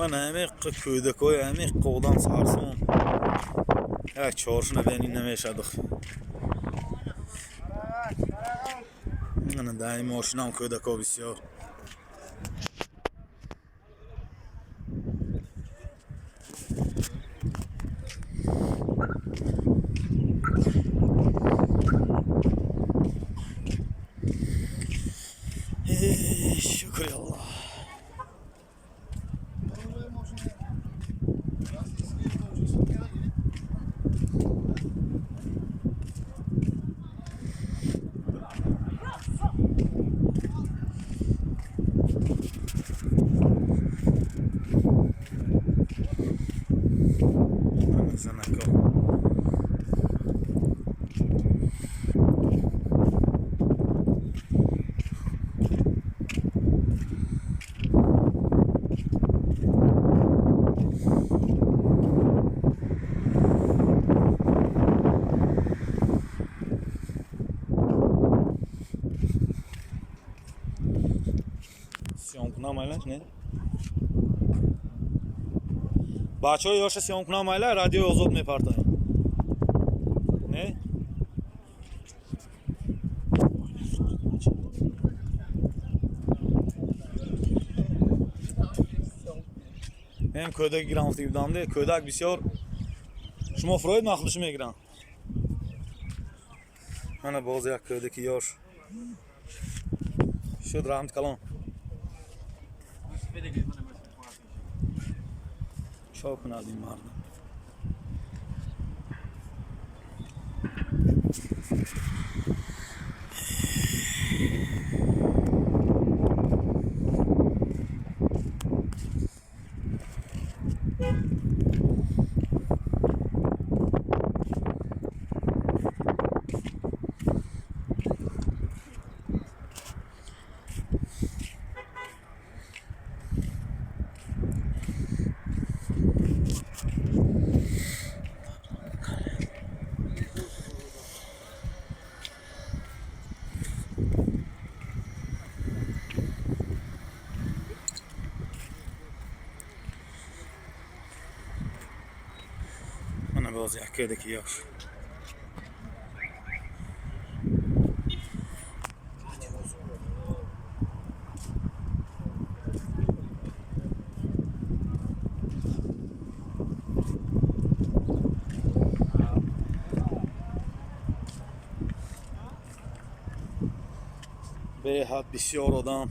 Ман ҳамиқ кӯдакҳои ҳамиқ одам сарсон. Як чоршуна бени намешад. Мана дар ин мошинам кӯдакҳо бисёр. Шукри Аллоҳ. Занако. Съёмкунам айлаш не? Бачаҳои ёша съёмкунам айла радиои озод мепартоем. Не? Мем кӯдак гирам гуфтам де, кӯдак бисёр шумо фроид махлуш мегирам. Мана боз як кӯдаки ёш. Шуд раҳмат калон. Чо кунад ин мардум? Мана боз як кӯдаки ёш. Беҳад бисёр одам.